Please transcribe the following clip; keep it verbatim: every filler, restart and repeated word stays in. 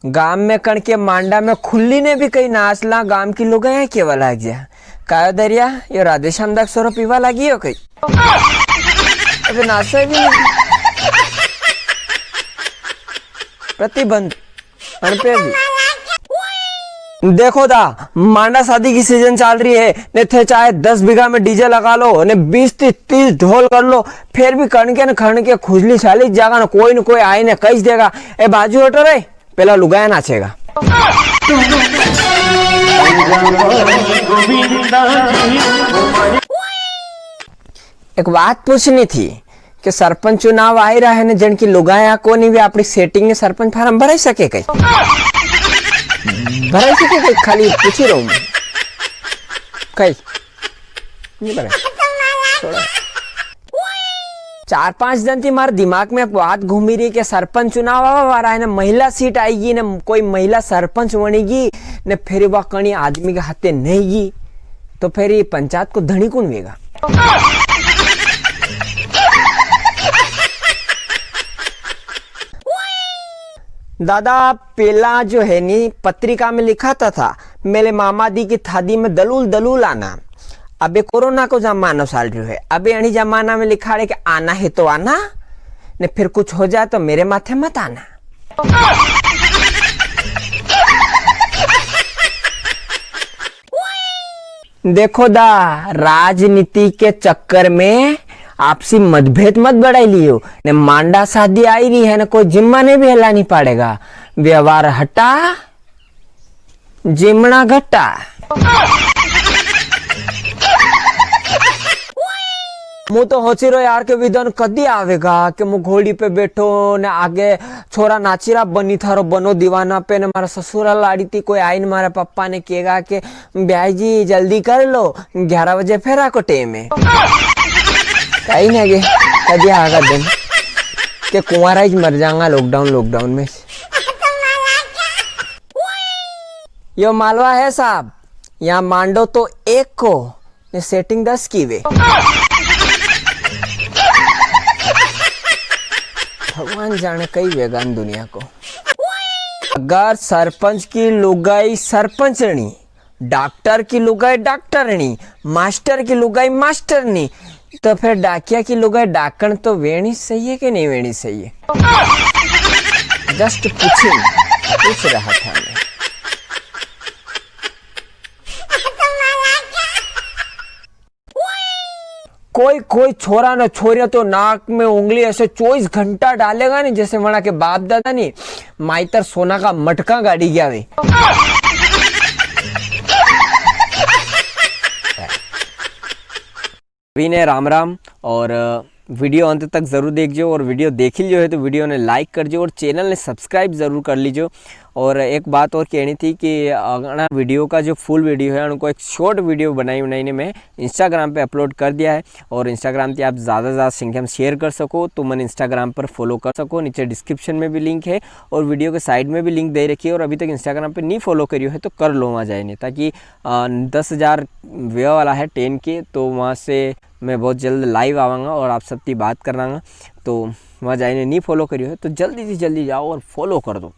गाम में कण के मांडा में खुली ने भी कई नाच ला, गाम की लुगायां केवा लाग जा, "कायो दरिया, यो राधेश्याम दा को सोरो पीवा लागी हो कई?" अबे नाचे भी नहीं। प्रतिबंध। अण पे भी। देखो दा, मांडा शादी की सीजन चाल री है, ने थे चाहे दस बीघा में डीजे लगा लो, ने बीस ती तीस ढोल कर लो, फेर भी कण के न खण के खुजली चालीस जागा न कोई न कोई आई ने कही देगा, "ए बाजू हटो रे, पेला लुगाया नाचेगा।" एक बात पूछनी थी कि सरपंच चुनाव आई रहा है ने, जण की लुगाया कोनी भी आपणी सेटिंग में सरपंच फार्म भराई सके कई? भराई सके कई? खाली पूछी रहूं मैं। कई? नहीं भराई। छोड़ो। चार पांच दिन थी मारे दिमाग में एक बात घूमी री कि सरपंच चुनाव आवा वाला है ना, महिला सीट आएगी ना, कोई महिला सरपंच बनेगी ने, फिर वा कणी आदमी के हाथे नहीं गी, तो फिर ये पंचायत को धणी कौन वेगा? दादा, पेला जो है नी, पत्रिका में लिखाता था, "मेरे मामा दी की थादी में दलूल दलूल आना।" अबे कोरोना को जमानो चाल रह्यो है, अबे अणी जमाना में लिखाड़े के आना है तो आना, ने फिर कुछ हो जाए तो मेरे माथे मत आना। देखो दा, राजनीति के चक्कर में आपसी मतभेद मत बढ़ाई लियो। ने मांडा शादी आई री है, ने कोई जिम्मा ने भी हला नहीं पाड़ेगा। व्यवहार हटा, जिमणा घटा। मु तो होची रो यार के विधन कदी आवेगा के मु घोड़ी पे बैठो ने आगे छोरा नाची रा बनी थारो बनो दीवाना पे ने मारा ससुरा लाड़ी थी कोई आई ने मारा पप्पा ने केगा के ब्याई जी जल्दी कर लो, ग्यारह बजे फेरा को टेम है। कई ना के कदी आगा दिन के कुंवारा ही मर जाऊंगा lockdown, lockdown में। यो मालवा है साहब, यहाँ मांडो तो एक को ने सेटिंग दस की वे। भगवान जाने कई वेगा न दुनिया को। अगर सरपंच की लुगाई सरपंचनी, डॉक्टर की लुगाई डॉक्टरनी, मास्टर की लुगाई मास्टरनी, तो फिर डाकिया की लुगाई डाकण तो वेणी सही है कि नहीं वेणी सही है? Just पूछिंग, पूछ रहा था मैं। कोई, कोई छोरा न छोरिया तो नाक में उंगली ऐसे चौबीस घंटा डालेगा नी, जैसे वणा के बाप दादा नी माइतर सोना का मटका गाड़ी गया वे। सभी ने राम राम और, अ, video अंत तक जरूर देखजो और video देखी लियो है तो video ने like करजो और channel ने subscribe जरूर कर लीजो। और एक बात और कहनी थी कि अगला video का जो full video है, उनको एक short video बनाई, बनाई ने मैं Instagram पे upload कर दिया है और Instagram पे आप ज़्यादा से ज़्यादा संख्या में share कर सको तो मैंने Instagram पर follow कर सको। नीचे description में भी link है और video के side में भी link दे रखी है। और अभी तक Instagram पे नहीं follow करियो है तो कर लो वहाँ जाइने, ताकि, अ, दस हज़ार view वाला है ten K, तो वहाँ से मैं बहुत जल्द live आवांगा और आप सब की बात करांगा। तो वहाँ जाइने नहीं follow करियो है तो जल्दी से जल्दी जाओ और follow कर दो।